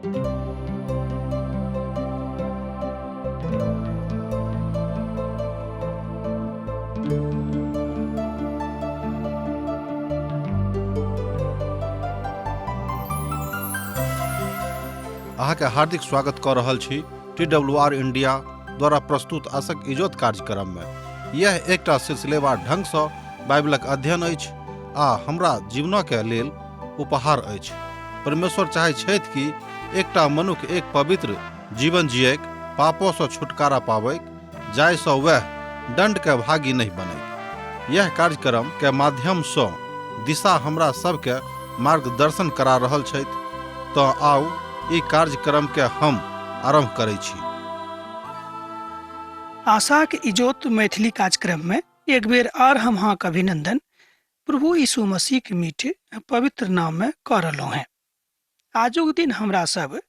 अहाँके हार्दिक स्वागत कऽ रहल छी टी डब्ल्यू आर इंडिया द्वारा प्रस्तुत आशक इजोत कार्यक्रममे। यह एकटा सिलसिलेवार ढंगसँ बाइबलक अध्ययन अछि आ हमरा जीवनके लेल उपहार अछि। परमेश्वर चाहै छथि कि एकटा मनुख एक पवित्र जीवन जियैक, पापोसँ छुटकारा पाबैक, जाहिसँ वएह दण्डके भागी नहि बनैक। यह कार्यक्रम के माध्यमसँ दिशा हमरा सबके मार्गदर्शन करा रहल छथि। तँ आउ ई कार्यक्रम के हम आरम्भ करै छी। आशाक इजोत मैथिली कार्यक्रम में एक बेर आर हम अहाँक अभिनंदन प्रभु यीशु मसीह के मीठ पवित्र नाम में कऽ रहलहुँ हैं। आजुक दिन हमरा सब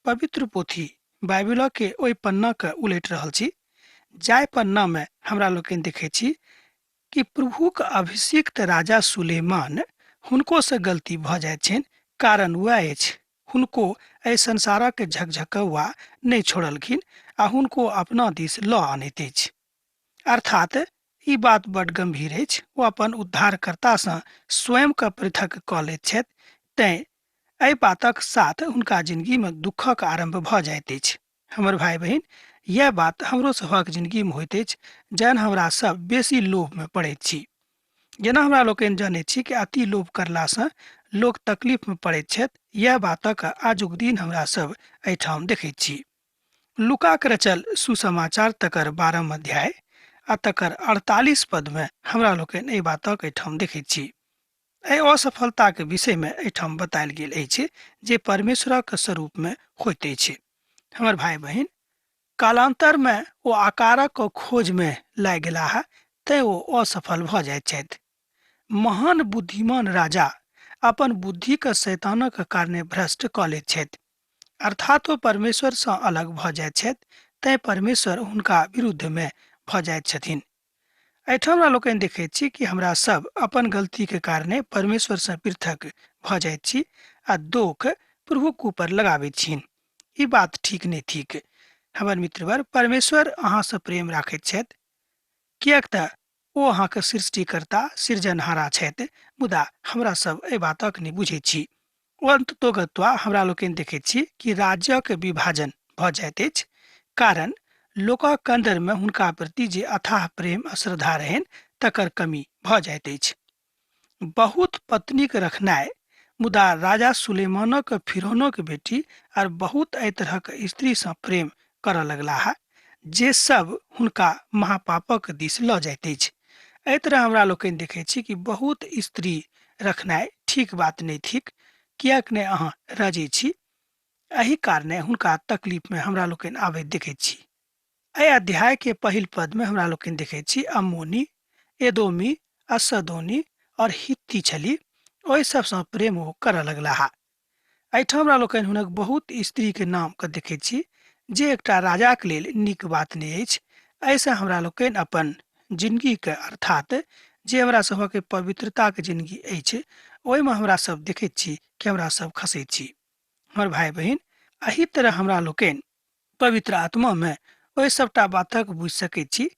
पवित्र पोथी बाइबिल के ओहि पन्ना के उलटि रहल छी जाहि पन्ना में हमरा लोकनि देखै छी कि प्रभुक अभिषिक्त राजा सुलेमान हुनको से गलती भऽ जाइत छनि, कारण वएह अछि हुनको एहि संसारक झकझकौआ नहि छोड़लखिन आ हुनको अपना दिस लऽ आनैत अछि। अर्थात ई बात बड गंभीर अछि, ओ अपन उद्धारकर्तासँ स्वयंके पृथक कऽ लैत छथि, तैं एहि बातक साथ हुनका जिनगीमे दुःखक आरम्भ भऽ जाइत अछि। हमर भाई बहिन, यह बात हमरो सभक जिनगीमे होइत अछि जहन हमरा सब बेसी लोभमे पड़ैत छी। जेना हमरा लोकनि जनैत छी कि अति लोभ करलासँ लोक तकलीफमे पड़ैत छथि, यह बातक आजुक दिन हमरा सब एहिठाम देखैत छी। लुकाक रचल सुसमाचार तकर 12 अध्याय आ तकर 48 पदमे हमरा लोकनि एहि बातक एहिठाम देखैत छी। एहि असफलताक विषयमे एहिठाम बतायल गेल अछि जे परमेश्वरक स्वरूपमे होइत अछि। हमर भाई बहिन, कालांतरमे ओ आकारक खोजमे लागि गेलाह तैं ओ असफल भऽ जाइत छथि। महान बुद्धिमान राजा अपन बुद्धिके शैतानक कारणे भ्रष्ट कऽ लैत छथि, अर्थात ओ परमेश्वरसँ अलग भऽ जाइत छथि, तैं परमेश्वर हुनका विरुद्धमे भऽ जाइत छथिन। एहिठाम हमरा लोकनि देखैत छी कि हमरा सब अपन गलतीके कारणे परमेश्वरसँ पृथक भऽ जाइत छी आ दोख प्रभुक ऊपर लगाबैत छिन। ई बात ठीक नहि थिक। हमर मित्रवर, परमेश्वर अहाँसँ प्रेम राखैत छथि, किएक तऽ ओ अहाँके सृष्टिकर्ता सृजनहारा छथि, मुदा हमरा सब एहि बातक नहि बुझैत छी। अन्ततोगत्वा हमरा लोकनि देखैत छी कि राज्यक विभाजन भऽ जाइत अछि, कारण लोकक अन्दरमे हुनका प्रति जे अथाह प्रेम आ श्रद्धा रहनि तकर कमी भऽ जाइत अछि। बहुत पत्नीक रखनाइ, मुदा राजा सुलेमानक फिरौनक बेटी आर बहुत एहि तरहक स्त्रीसँ प्रेम करऽ लगलाह जे सब हुनका महापापक दिस लऽ जाइत अछि। एहि तरह हमरा लोकनि देखैत छी कि बहुत स्त्री रखनाइ ठीक बात नहि थिक, किएक नहि अहाँ रजै छी। एहि कारणे हुनका तकलीफमे हमरा लोकनि आबैत देखैत छी। एहि अध्याय के पहिल पद में हमरा लोकनि देखैत छी अम्मोनी, एदोमी, असदोनी और हित्ती छली, ओहि सबसँ प्रेम ओ करऽ लगलाह। एहिठाम हमरा लोकनि हुनक बहुत स्त्रीके नामके देखैत छी जे एकटा राजाक लेल नीक बात नहि अछि। एहिसँ हमरा लोकनि अपन जिनगीके, अर्थात जे हमरा सभक पवित्रताके जिनगी अछि, ओहिमे हमरा सब देखैत छी कि हमरा सब खसैत छी। हमर भाई बहिन, एहि तरह हमरा लोकनि पवित्र आत्मामे ओहि सबटा बातक बुझि सकैत छी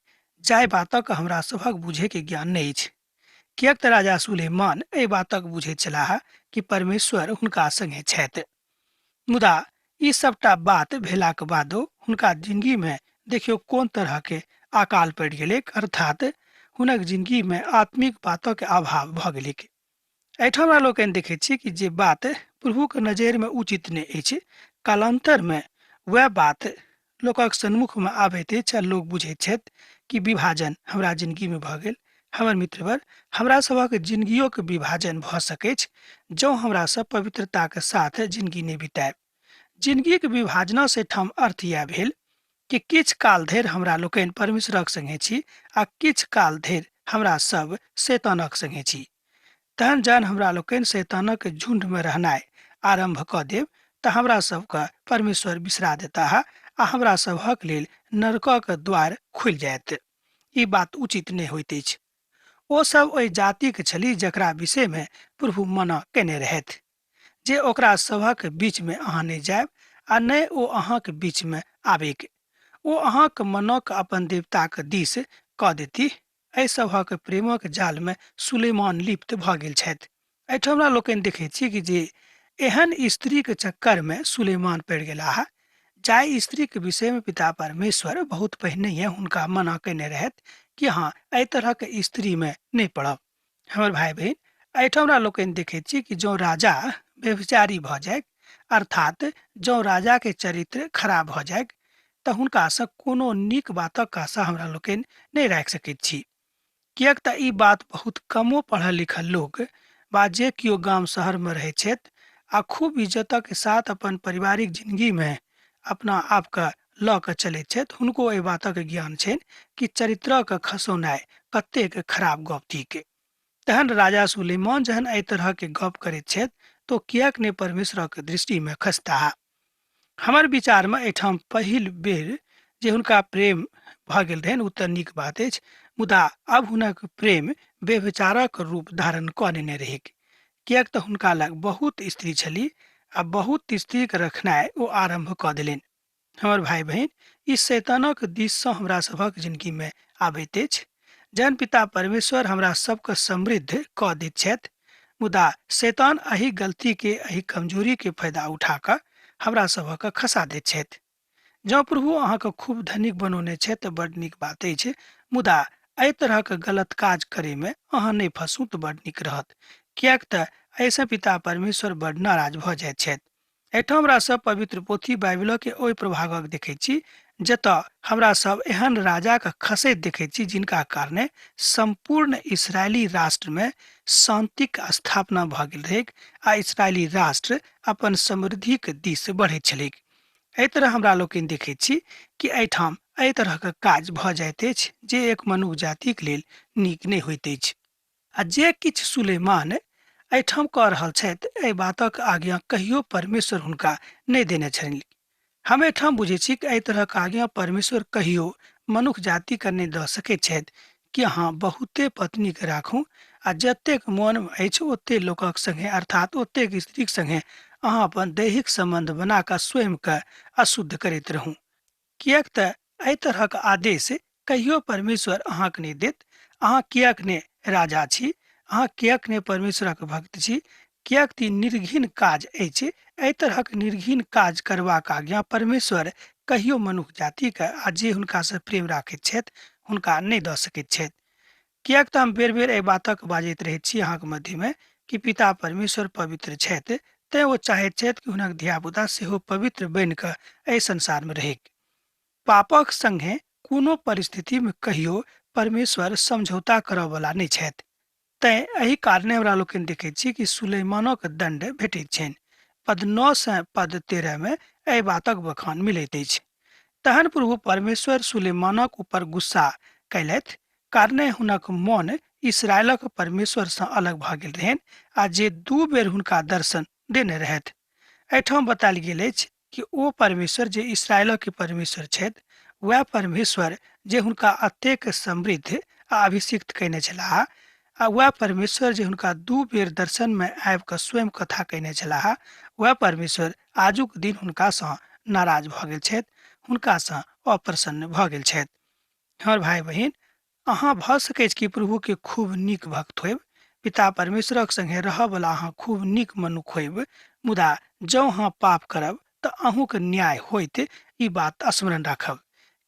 जाहि बातक हमरा सभक बुझैके ज्ञान नहि अछि। किएक तऽ राजा सुलेमान एहि बातक बुझैत छलाह कि परमेश्वर हुनका संगे छथि। मुदा ई सबटा बात भेलाक बादो हुनका जिंदगी में देखियो कोन तरह के अकाल पड़ि गेलैक, अर्थात हुनक जिंदगी में आत्मिक बातक अभाव भऽ गेलैक। एहिठाम हमरा लोकनि देखैत छी कि जे बात प्रभुक नजरिमे उचित नहि अछि, कालांतरमे वएह बात लोकक सन्मुखमे आबैत अछि आ लोक बुझैत छथि कि विभाजन हमरा जिनगीमे भऽ गेल। हमर मित्रवर, हमरा सभक जिनगियोके विभाजन भऽ सकैछ जँ हमरा सब पवित्रताके साथ जिनगी नहि बितायब। जिनगीके विभाजनसँ एहिठाम अर्थ इएह भेल कि किछु काल धरि हमरा लोकनि परमेश्वरक संगे छी आ किछु काल धरि हमरा सब शैतानक संगे छी। तहन जहन हमरा लोकनि शैतानक झुंडमे रहनाइ आरम्भ कऽ देब तऽ हमरा सबके परमेश्वर बिसरा देताह आ हमरा सबहक लेल नरकक द्वार खुलि जायत। ई बात उचित नहि होइत अछि। ओ सब ओहि जातिक छली जकरा विषयमे प्रभु मना केने रहथि। जे ओकरा सभक बीचमे अहाँ नहि जायब आ नहि ओ अहाँक बीचमे आबैक। ओ अहाँक मनक अपन देवताक दिस कऽ देतीह। एहि सभक प्रेमक जालमे सुलेमान लिप्त भऽ गेल छथि। एहिठाम हमरा लोकनि देखैत छी कि जे एहन स्त्रीक चक्करमे सुलेमान पड़ि गेलाह, जाहि स्त्रीक विषयमे पिता परमेश्वर बहुत पहिनहिए हुनका मना कयने रहथि कि अहाँ एहि तरहक स्त्रीमे नहि पड़ब। हमर भाय बहिन, एहिठाम हमरा लोकनि देखैत छी कि जँ राजा व्यभिचारी भऽ जाय, अर्थात जँ राजाके चरित्र खराब भऽ जाय, तऽ हुनकासँ कोनो नीक बातक आशा हमरा लोकनि नहि राखि सकैत छी। किएक तऽ ई बात बहुत कमो पढ़ल लिखल लोक वा जे केओ गाम शहरमे रहैत छथि आ खूब इज्जतक साथ अपन पारिवारिक जिनगीमे अपना आपके लऽ कऽ चलैत छथि, हुनको एहि बातक ज्ञान छनि कि चरित्रक खसौनाइ कतेक खराब गप थिक। तहन राजा सुलेमान जहन एहि तरहके गप करैत छथि तऽ ओ किएक नहि परमेश्वरक दृष्टिमे खसताह। हमर विचारमे एहिठाम पहिल बेर जे हुनका प्रेम भऽ गेल रहनि ओ तऽ नीक बात अछि, मुदा आब हुनक प्रेम व्यभिचारक रूप धारण कऽ नेने रहैक, किएक तऽ हुनका लग बहुत स्त्री छली आ बहुत स्त्रीके रखनाइ ओ आरम्भ कऽ देलनि। हमर भाय बहिन, ई शैतानक दिससँ हमरा सभक जिनगीमे आबैत अछि। जहन पिता परमेश्वर हमरा सबके समृद्ध कऽ दैत छथि, मुदा शैतान एहि गलतीके, एहि कमजोरीके फायदा उठा कऽ हमरा सभक खसा दैत छथि। जँ प्रभु अहाँके खूब धनिक बनौने छथि तऽ बड नीक बात अछि, मुदा एहि तरहक गलत काज करैमे अहाँ नहि फँसू तऽ बड नीक रहत, किएक तऽ एहिसँ पिता परमेश्वर बड नाराज भऽ जाइत छथि। एहिठाम हमरा सब पवित्र पोथी बाइबिलक ओहि प्रभागक देखैत छी जतऽ हमरा सब एहन राजाके खसैत देखैत छी जिनका कारणे सम्पूर्ण इसराइली राष्ट्रमे शान्तिक स्थापना भऽ गेल रहैक आ इसराइली राष्ट्र अपन समृद्धिक दिस बढ़ैत छलैक। एहि तरह हमरा लोकनि देखैत छी कि एहिठाम एहि तरहक काज भऽ जाइत अछि जे एक मनुख जातिक लेल नीक नहि होइत अछि। आ जे किछु सुलेमान एहिठाम कऽ रहल छथि, एहि बातक आज्ञा कहियो परमेश्वर हुनका नहि देने छलनि। हम एहिठाम बुझैत छी कि एहि तरहक आज्ञा परमेश्वर कहियो मनुख जातिके नहि दऽ सकैत छथि कि अहाँ बहुते पत्नीके राखू आ जतेक मोन अछि ओतेक लोकक संगे, अर्थात ओतेक स्त्रीक संगे अहाँ अपन दैहिक सम्बन्ध बना कऽ स्वयंके अशुद्ध करैत रहू। किएक तऽ एहि तरहक आदेश कहियो परमेश्वर अहाँके नहि देत। अहाँ किएक ने राजा छी, अहाँ किएक ने परमेश्वरक भक्त छी, किएक तऽ ई निर्घिन काज अछि। एहि तरहक निर्घिन काज करबाक आज्ञा परमेश्वर कहियो मनुख जातिके आ जे हुनकासँ प्रेम राखैत छथि हुनका नहि दऽ सकैत छथि। किएक तऽ हम बेर बेर एहि बातक बाजैत रहैत छी अहाँके मध्यमे कि पिता परमेश्वर पवित्र छथि, तेँ ओ चाहैत छथि कि हुनक धियापुता सेहो पवित्र बनि कऽ एहि संसारमे रहैक। पापक संगे कोनो परिस्थितिमे कहियो परमेश्वर समझौता करऽवला नहि छथि। तेँ एहि कारणे हमरा लोकनि देखैत छी कि सुलेमानक दण्ड भेटैत छनि। पद 9 सँ पद 13 मे एहि बातक बखान मिलैत अछि। तहन प्रभु परमेश्वर सुलेमानक ऊपर गुस्सा कयलथि, कारणे हुनक मन इसराइलक परमेश्वर सँ अलग भऽ गेल रहनि आ जे 2 बेर हुनका दर्शन देने रहथि। एहिठाम बतायल गेल अछि कि ओ परमेश्वर जे इसराइलक परमेश्वर छथि, वएह परमेश्वर जे हुनका अतेक समृद्ध आ अभिषिक्त कयने छलाह आ वएह परमेश्वर जे हुनका 2 बेर दर्शनमे आबि कऽ स्वयं कथा कयने छलाह, वएह परमेश्वर आजुक दिन हुनकासँ नाराज भऽ गेल छथि, हुनकासँ अप्रसन्न भऽ गेल छथि। हमर भाय बहिन, अहाँ भऽ सकैछ कि प्रभुके खूब नीक भक्त होयब, पिता परमेश्वरक संगे रहऽवला अहाँ खूब नीक मनुख होयब, मुदा जँ अहाँ पाप करब तऽ अहूँक न्याय होइत, ई बात स्मरण राखब।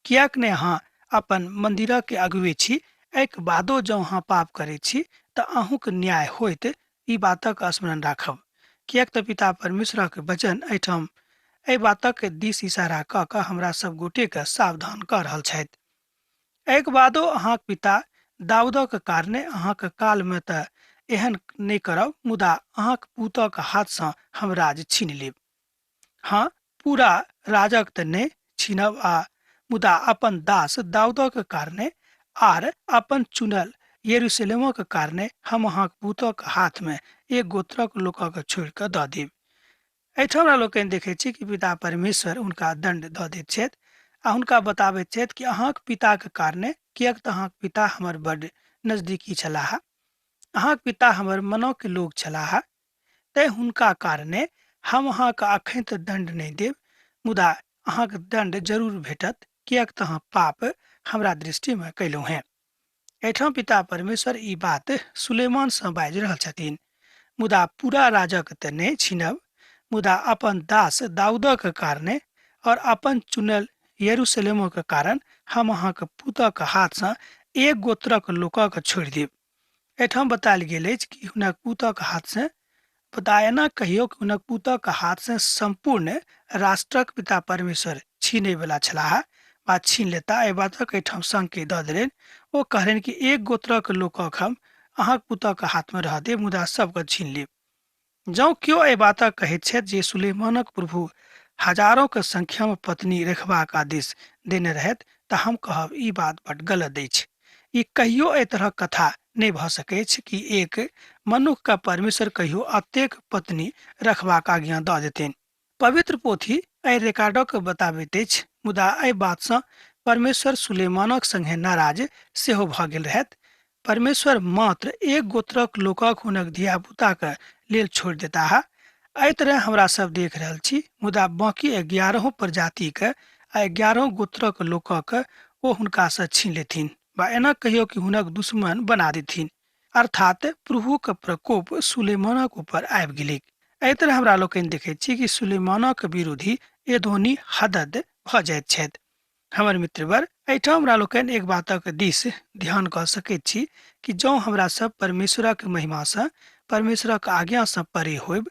किएक ने अहाँ अपन मन्दिरक अगुवे छी, एहिके बादो जँ अहाँ पाप करैत छी तऽ अहूँक न्याय होइत, ई बातक स्मरण राखब। किएक तऽ पिता परमेश्वरक वचन एहिठाम एहि बातक दिस इशारा कऽ कऽ हमरा सब गोटेके सावधान कऽ रहल छथि। एहिके बादो अहाँक पिता दाऊदक कारणे अहाँक कालमे तऽ एहन नहि करब, मुदा अहाँक पुतक हाथसँ हम राज छीनि लेब। हँ, पूरा राजक तऽ नहि छीनब आ मुदा अपन दास दाऊदक कारणे आर अपन चुनल यरूशलेमक कारणे हम अहाँक पुतक हाथमे एक गोत्रक लोकक छोड़ि कऽ दऽ देब। एहिठाम हमरा लोकनि देखैत छी कि पिता परमेश्वर हुनका दण्ड दऽ दैत छथि आ हुनका बताबैत छथि कि अहाँक पिताक कारणे, किएक तऽ अहाँक पिता हमर बड्ड नजदीकी छलाह, अहाँक पिता हमर मनक लोक छलाह, तेँ हुनका कारणे हम अहाँके अखन तऽ दण्ड नहि देब, मुदा अहाँके दण्ड जरूर भेटत, किएक तऽ अहाँ पाप हमरा दृष्टिमे कयलहुँ हेँ। एहिठाम पिता परमेश्वर ई बात सुलेमानसँ बाजि रहल छथिन। मुदा पूरा राजक तऽ नहि छीनब, मुदा अपन दास दाऊदक कारणे और अपन चुनल यरूशलेमक कारण हम अहाँके पुतक हाथसँ एक गोत्रक लोकक छोड़ि देब। एहिठाम बतायल गेल अछि कि हुनक पुतक हाथसँ, मुदा एना कहियो कि हुनक पुतक हाथसँ सम्पूर्ण राष्ट्रक पिता परमेश्वर छीनैवला छलाह वा छीन लेता, एहि बातक एहिठाम संकेत दऽ देलनि। ओ कहलनि कि एक गोत्रक लोकक हम अहाँक पुतक हाथमे रहऽ देब, मुदा सबके छीन लेब। जँ केओ एहि बातक कहैत छथि जे सुलेमानक प्रभु हजारोंक संख्यामे पत्नी रखबाक आदेश देने रहथि, तऽ हम कहब ई बात बड गलत अछि। ई कहियो एहि तरहक कथा नहि भऽ सकैछ कि एक मनुखके परमेश्वर कहियो अतेक पत्नी रखबाक आज्ञा दऽ देथिन। पवित्र पोथी एहि रिकॉर्डक बताबैत अछि, मुदा एहि बातसँ परमेश्वर सुलेमानक संगे नाराज सेहो भऽ गेल रहथि। परमेश्वर मात्र एक गोत्रक लोकक हुनक धियापुताक लेल छोड़ि देताह। एहि तरह हमरा सब देख रहल छी, मुदा बाकी 11 प्रजातिक आ 11 गोत्रक लोकक ओ हुनकासँ छीन लेथिन, वा एना कहियो कि हुनक दुश्मन बना देथिन। अर्थात प्रभुक प्रकोप सुलेमानक ऊपर आबि गेलैक। एहि तरह हमरा लोकनि देखैत छी कि सुलेमानक विरोधी एदोनी हदद भऽ जाइत छथि। हमर मित्रवर, एहिठाम हमरा लोकनि एक बातक दिस ध्यान कऽ सकैत छी कि जँ हमरा सब परमेश्वरक महिमासँ, परमेश्वरक आज्ञासँ परे होयब,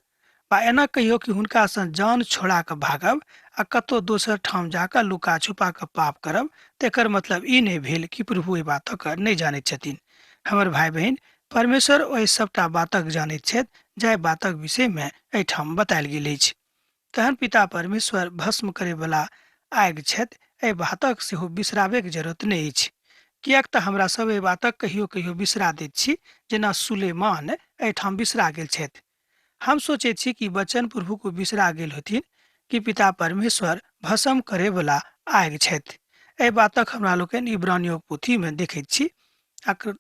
वा एना कहियो कि हुनकासँ जान छोड़ा कऽ भागब आ कतौ दोसर ठाम जाकऽ लुका छुपा कऽ पाप करब, तेकर मतलब ई नहि भेल कि प्रभु एहि बातक नहि जानैत छथिन। हमर भाय बहिन, परमेश्वर ओहि सबटा बातक जानैत छथि जाहि बातक विषयमे एहिठाम बतायल गेल अछि। तहन पिता परमेश्वर भस्म करैवला आगि छथि, एहि बातक सेहो बिसराबैके जरूरत नहि अछि, किएक तऽ हमरा सब एहि बातक कहियो कहियो बिसरा दैत छी, जेना सुलेमान एहिठाम बिसरा गेल छथि। हम सोचैत छी कि वचन प्रभुक बिसरा गेल होथिन कि पिता परमेश्वर भस्म करैवला आगि छथि। एहि बातक हमरा लोकनि इब्रानियोक पोथीमे देखैत छी।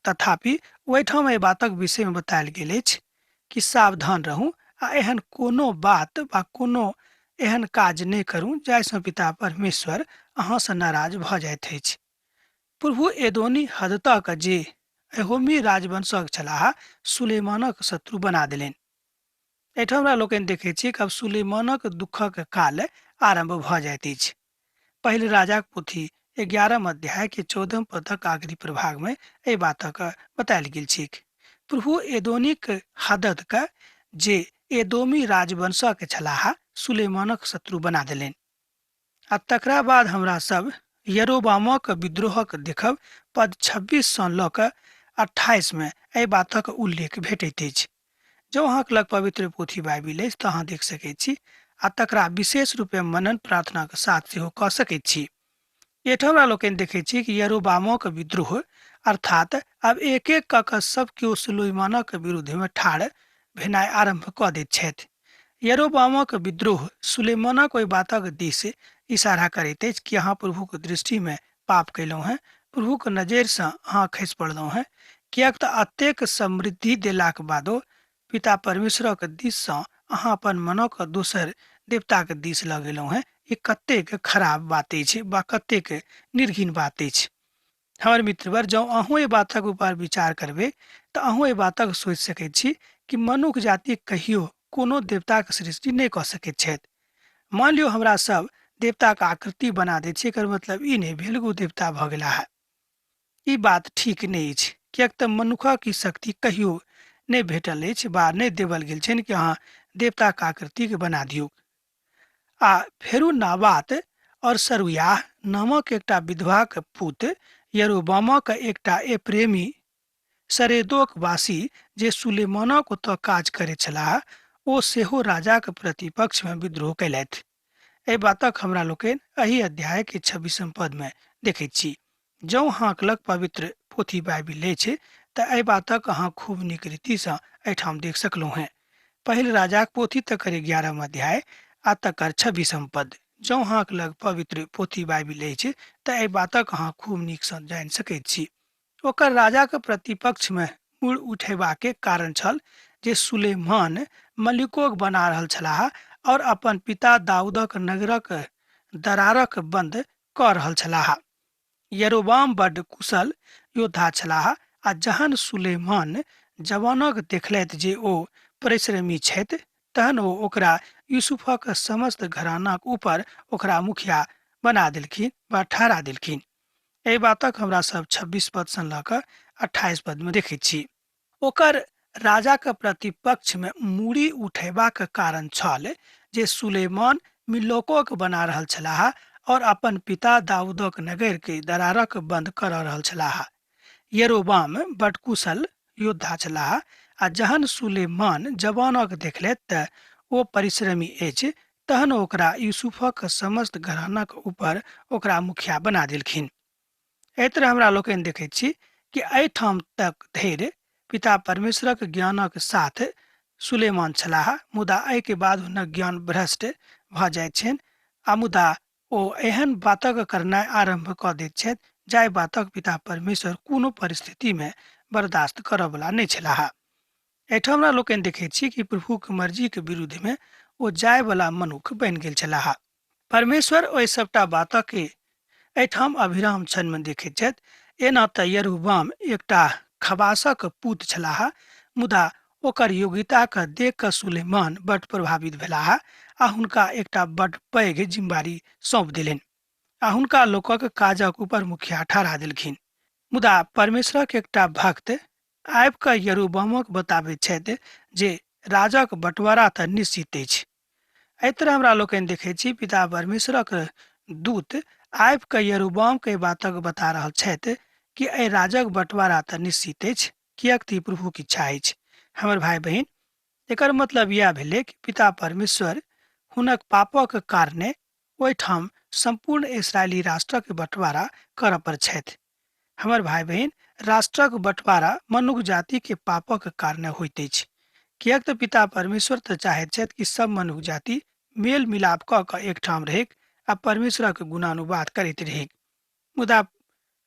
तथापि ओहिठाम एहि बातक विषयमे बतायल गेल अछि कि सावधान रहू आ एहन कोनो बात वा कोनो एहन काज नहि करू जाहिसँ पिता परमेश्वर अहाँसँ नाराज भऽ जाइत अछि। प्रभु एदोनी हदतक जे एहोमी राजवंशक छलाह सुलेमानक शत्रु बना देलनि। एहिठाम हमरा लोकनि देखैत छी कि आब सुलेमानक दुःखक काल आरम्भ भऽ जाइत अछि। पहिल राजाक पोथी 11 अध्याय के 14 पदक आखिरी प्रभाग में एहि बातक बतायल गेल छैक। प्रभु एदोनिक हदद के जे एदोमी राजवंशक छलाह सुलेमानक शत्रु बना देलनि। आ तकरा बाद हमरा सब यरोबामक विद्रोहक देखब पद 26 सँ लऽ कऽ 28 में एहि बातक उल्लेख भेटैत अछि। जँ अहाँक लग पवित्र पोथी बाइबिल अछि तऽ अहाँ देख सकैत छी आ तकरा विशेष रूपे मनन प्रार्थनाक साथ सेहो कऽ सकैत छी। एहिठाम हमरा लोकनि देखैत छी कि यरोबामक विद्रोह, अर्थात आब एक एक कऽ कऽ सब केओ सुलेमानक विरुद्धमे ठाढ़ भेनाइ आरम्भ कऽ दैत छथि। यरोबामक विद्रोह सुलेमानक ओहि बातक दिस इशारा करैत अछि कि अहाँ प्रभुक दृष्टिमे पाप कयलहुँ हेँ, प्रभुक नजरिसँ अहाँ खसि पड़लहुँ हेँ, किएक तऽ एतेक समृद्धि देलाक बादो पिता परमेश्वरक दिससँ अहाँ अपन मनक दोसर देवताक दिस लऽ गेलहुँ हेँ। ई कतेक खराब बात अछि वा कतेक निर्घिन बात अछि। हमर मित्रवर, जँ अहूँ एहि बातक ऊपर विचार करबै तऽ अहूँ एहि बातक सोचि सकैत छी कि मनुख जाति कहियो कोनो देवताक सृष्टि नहि कऽ सकैत छथि। मान लियौ हमरा सब देवताक आकृति बना दै छी, एकर मतलब ई नहि भेल कि ओ देवता भऽ गेलाह। ई बात ठीक नहि अछि, किएक तऽ मनुखक ई शक्ति कहियो नहि भेटल अछि वा नहि देवल गेल छनि कि अहाँ देवताक आकृतिके बना दियौ। आ फेरू नाबात और सरुयाह नामक एकटा विधवाक पुत यरोबामक एकटा एप्रेमी सरेदोक वासी जे सुलेमानक ओतऽ काज करैत छलाह, ओ सेहो राजाक प्रतिपक्षमे विद्रोह कयलथि। एहि बातक हमरा लोकनि एहि अध्यायके 26 पदमे देखैत छी। जँ अहाँक लग पवित्र पोथी बाइबिल अछि तऽ एहि बातक अहाँ खूब नीक रीतिसँ एहिठाम देख सकलहुँ हेँ। पहिल राजाक पोथी तकर 11 अध्याय आ तकर 26 पद। जँ अहाँक लग पवित्र पोथी बाइबिल अछि तऽ एहि बातक अहाँ खूब नीकसँ जानि सकैत छी। ओकर राजाक प्रतिपक्षमे मुड़ उठेबाके कारण छल जे सुलेमान मलिकोक बना रहल छलाह और अपन पिता दाऊदक नगरक दरारक बंद कऽ रहल छलाह। यरोबाम बड्ड कुशल योद्धा छलाह आ जहन सुलेमान जवानक देखलथि जे ओ परिश्रमी छथि तहन ओ ओकरा यूसुफक समस्त घरानाक ऊपर ओकरा मुखिया बना देलखिन वा ठहरा देलखिन। एहि बातक हमरा सब 26 पद सँ लऽ कऽ 28 पद में देखैत छी। ओकर राजाक प्रतिपक्ष में मूड़ी उठेबाक कारण छल जे सुलेमान मिल्लोकोक बना रहल छलाह और अपन पिता दाऊदक नगर के दरारक बंद कर रहल छलाह। यरोबाम बड कुशल योद्धा छलाह आ जहन सुलेमान जवानक देखलथि तऽ ओ परिश्रमी अछि तहन ओकरा यूसुफक समस्त घरानाक ऊपर ओकरा मुखिया बना देलखिन। एहि तरह हमरा लोकनि देखैत छी कि एहिठाम तक धरि पिता परमेश्वरक ज्ञानक साथ सुलेमान छलाह, मुदा एहिके बाद हुनक ज्ञान भ्रष्ट भऽ जाइत छनि आ मुदा ओ एहन बातक करनाइ आरम्भ कऽ दैत छथि जाहि बातक पिता परमेश्वर कोनो परिस्थितिमे बर्दाश्त करऽवला नहि छलाह। एहिठाम हमरा लोकनि देखैत छी कि प्रभुक मर्जीक विरुद्धमे ओ जायवला मनुख बनि गेल छलाह। परमेश्वर ओहि सभटा बातके एहिठाम अभिराम क्षणमे देखैत छथि। एना तऽ यरूबाम एकटा खबासक पूत छलाह, मुदा ओकर योग्यताके देख कऽ सुलेमान बड्ड प्रभावित भेलाह आ हुनका एकटा बड्ड पैघ जिम्मेवारी सौंप देलनि आ हुनका लोकक काजक ऊपर मुखिया ठहरा देलखिन। मुदा परमेश्वरक एकटा भक्त आबि कऽ यरूबामक बताबैत छथि जे राजक बँटवारा तऽ निश्चित अछि। एहि तरह हमरा लोकनि देखैत छी पिता परमेश्वरक दूत आबि कऽ यरूबामके एहि बातक बता रहल छथि कि एहि राजक बँटवारा तऽ निश्चित अछि, किएक तऽ ई प्रभुक इच्छा अछि। हमर भाय बहिन, एकर मतलब इएह भेलै कि पिता परमेश्वर हुनक पापक कारणे ओहिठाम सम्पूर्ण इसराइली राष्ट्रक बँटवारा करऽ पर छथि। हमर भाय बहिन, राष्ट्रक बँटवारा मनुख जाति के पापक कारणे होइत अछि। किएक तऽ पिता परमेश्वर तऽ चाहैत छथि कि सब मनुख जाति मेल मिलाप कऽ कऽ एकठाम रहैक आ परमेश्वरक गुणानुवाद करैत रहैक। मुदा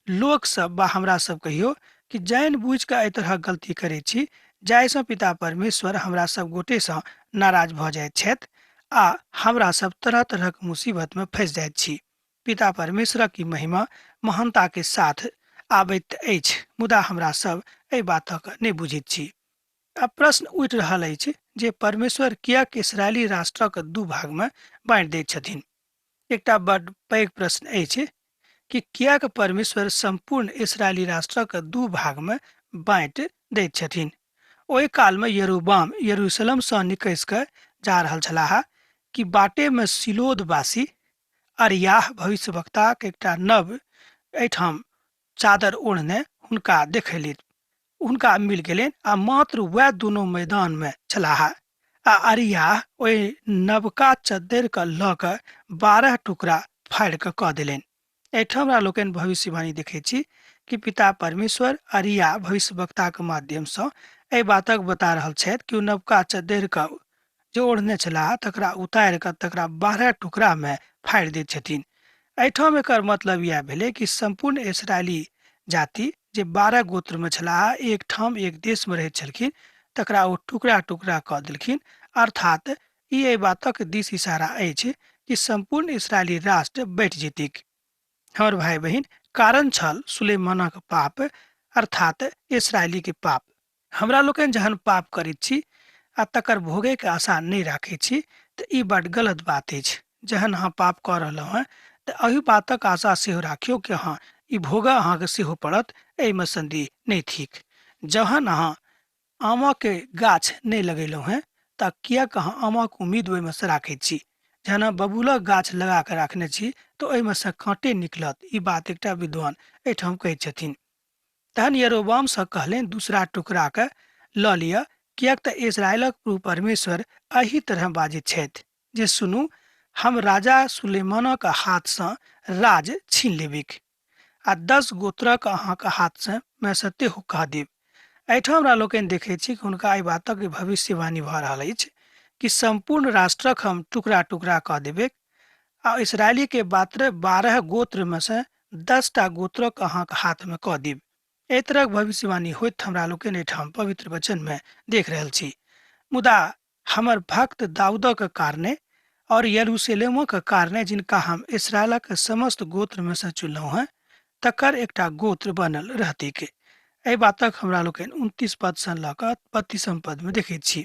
लोक सब वा हमरा सब कहियो कि जानि बुझि कऽ एहि तरहक गलती करैत छी जाहिसँ पिता परमेश्वर हमरा सब गोटेसँ नाराज भऽ जाइत छथि आ हमरा सब तरह तरहक मुसीबतमे फँसि जाइत छी। पिता परमेश्वरक ई महिमा महानता के साथ आबैत अछि, मुदा हमरा सब एहि बातक नहि बुझैत छी। आब प्रश्न उठि रहल अछि जे परमेश्वर किएक इसराइली राष्ट्रक दू भागमे बाँटि दैत छथिन। एकटा बड्ड पैघ प्रश्न अछि कि किएक परमेश्वर सम्पूर्ण इसराइली राष्ट्रक दू भागमे बाँटि दैत छथिन। ओहि कालमे यरूबाम यरूशलेमसँ निकसि कऽ जा रहल छलाह कि बाटेमे सिलोदवासी अरियाह भविष्यवक्ताक एकटा नव एहिठाम चादर ओढ़ने हुनका देखैली हुनका मिल गेलनि आ मात्र वएह दुनू मैदानमे छलाह आ अरियाह ओहि नवका चद्दरिके लऽ कऽ 12 टुकड़ा फाड़ि कऽ कऽ देलनि। एहिठाम हमरा लोकनि भविष्यवाणी देखैत छी कि पिता परमेश्वर अरिया भविष्यवक्ताक माध्यमसँ एहि बातक बता रहल छथि कि ओ नवका चद्दरिके जे ओढ़ने छलाह तकरा उतारि कऽ तकरा 12 टुकड़ामे फाड़ि दैत छथिन। एहिठाम एकर मतलब इएह भेलै कि सम्पूर्ण इसराइली जाति जे 12 गोत्रमे छलाह, एक ठाम एक देशमे रहैत छलखिन, तकरा ओ टुकड़ा टुकड़ा कऽ देलखिन। अर्थात ई एहि बातक दिस इशारा अछि कि सम्पूर्ण इसराइली राष्ट्र बँटि जेतैक। हमर भाय बहिन, कारण छल सुलेमानक पाप, अर्थात इसराइलीके पाप। हमरा लोकनि जहन पाप करैत छी आ तकर भोगैके आशा नहि राखैत छी तऽ ई बड्ड गलत बात अछि। जहन अहाँ पाप कऽ रहलहुँ हेँ तऽ एहि बातक आशा सेहो राखियौ कि हँ, ई भोगऽ अहाँके सेहो पड़त, एहिमे सन्देह नहि थिक। जहन अहाँ आमके गाछ नहि लगेलहुँ हेँ तऽ किएक अहाँ आमक उम्मीद ओहिमे सँ राखैत छी? जहन अहाँ बबूलक गाछ लगा कऽ राखने छी तऽ ओहिमे सँ काँटे निकलत, ई बात एकटा विद्वान एहिठाम कहैत छथिन। तहन यरोबामसँ कहलनि, दूसरा टुकड़ाके लऽ लिअ, किएक तऽ इस्राएलक प्रभु परमेश्वर एहि तरह बाजैत छथि जे सुनू, हम राजा सुलेमानक हाथसँ राज छीन लेबिक आ 10 गोत्रक अहाँक हाथसँ मे से तेहो कह देब। एहिठाम हमरा लोकनि देखैत छी कि हुनका एहि बातक भविष्यवाणी भऽ रहल अछि कि सम्पूर्ण राष्ट्रक हम टुकड़ा टुकड़ा कऽ देबैक आ इसराइलीके मात्र 12 गोत्रमे से 10टा गोत्रक अहाँक हाथमे कऽ देब। एहि तरहक भविष्यवाणी होइत हमरा लोकनि एहिठाम पवित्र वचनमे देख रहल छी। मुदा हमर भक्त दाऊदक कारणे और यरूशलेमक कारणे, जिनका हम इसराइलक समस्त गोत्र में से चुनलहुँ हेँ, तकर एकटा गोत्र बनल रहतैक। एहि बातक हमरा लोकनि 29 पद सँ लऽ कऽ 32 पद में देखैत छी।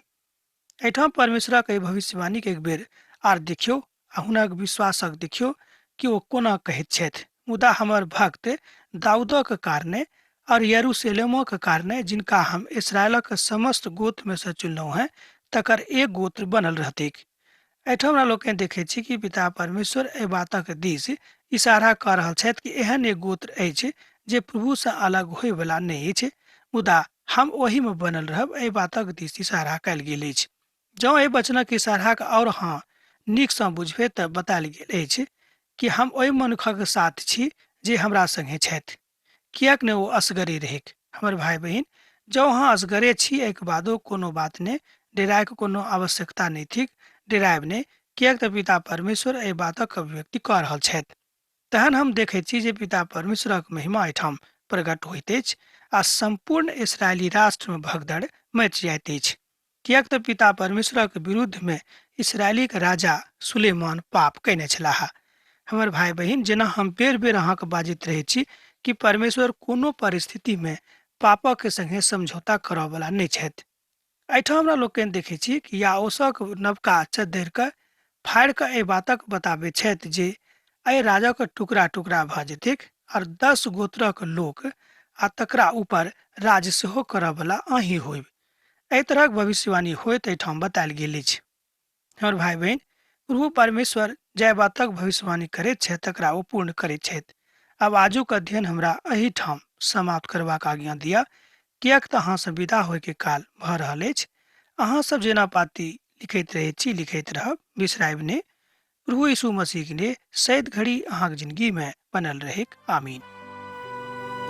एहिठाम परमेश्वरक एहि भविष्यवाणीके एक बेर आर देखियौ आ हुनक विश्वासक देखियौ कि ओ कोना कहैत छथि, मुदा हमर भक्त दाऊदक कारणे और यरूशलेमक कारणे, जिनका हम इसराइलक समस्त गोत्र में से चुनलहुँ हेँ, तकर एक गोत्र बनल रहतैक। एहिठाम हमरा लोकनि देखैत छी कि पिता परमेश्वर एहि बातक दिस इशारा कऽ रहल छथि कि एहन एक गोत्र अछि जे प्रभुसँ अलग होयवला नहि अछि, मुदा हम ओहिमे बनल रहब। एहि बातक दिस इशारा कयल गेल अछि। जँ एहि वचनक इशाराके आओर अहाँ नीकसँ बुझबै तऽ बतायल गेल अछि कि हम ओहि मनुखक साथ छी जे हमरा संगे छथि, किएक ने ओ असगरे रहैक। हमर भाय बहिन, जँ अहाँ असगरे छी एहिके बादो कोनो बात नहि, डेरायके कोनो आवश्यकता नहि थिक। डेरायब नहि, किएक तऽ पिता परमेश्वर एहि बातक अभिव्यक्ति कऽ रहल छथि। तहन हम देखैत छी जे पिता परमेश्वरक महिमा एहिठाम प्रकट होइत अछि आ सम्पूर्ण इसराइली राष्ट्रमे भगदड़ मचि जाइत अछि, किएक तऽ पिता परमेश्वरक विरुद्धमे इसराइलीक राजा सुलेमान पाप कयने छलाह। हमर भाय बहिन, जेना हम बेर बेर अहाँके बाजैत रहै छी कि परमेश्वर कोनो परिस्थितिमे पापक संगे समझौता करऽवला नहि छथि। एहिठाम हमरा लोकनि देखै छी कि याओसक नवका चद्दरिके फाड़ि कऽ एहि बातक बताबैत छथि जे एहि राजक टुकड़ा टुकड़ा भऽ जेतैक आओर 10 गोत्रक लोक आ तकरा ऊपर राज सेहो करऽवला अहीं होयब। एहि तरहक भविष्यवाणी होइत एहिठाम बतायल गेल अछि। हमर भाय बहिन, प्रभु परमेश्वर जाहि बातक भविष्यवाणी करैत छथि तकरा ओ पूर्ण करैत छथि। आब आजुक अध्ययन हमरा एहिठाम समाप्त करबाक आज्ञा दिअ, किएक तऽ अहाँसँ विदा होयके काल भऽ रहल अछि। अहाँ सब जेना पाती लिखैत रहैत छी, लिखैत रहब, बिसरायब नहि। प्रभु यीशु मसीह के लिए सैद घड़ी अहाँक जिंदगी में बनल रहेक। आमीन।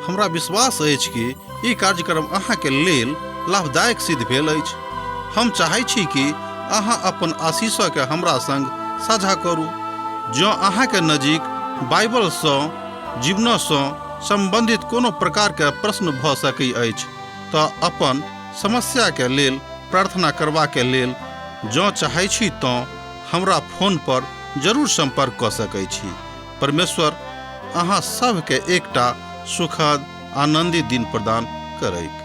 हमरा विश्वास अछि कि ई कार्यक्रम अहाँके लेल लाभदायक सिद्ध भेल अछि। हम चाहै छी कि अहाँ अपन आशीषके हमरा संग साझा करू। जँ अहाँके नजीक बाइबलसँ जीवनसँ सम्बन्धित कोनो प्रकारके प्रश्न भऽ सकै अछि तऽ अपन समस्याके लेल प्रार्थना करबाके लेल जँ चाहै छी तँ हमरा फोन पर जरूर सम्पर्क कऽ सकै छी। परमेश्वर अहाँ सभके एकटा सुखद आनन्दित दिन प्रदान करैत।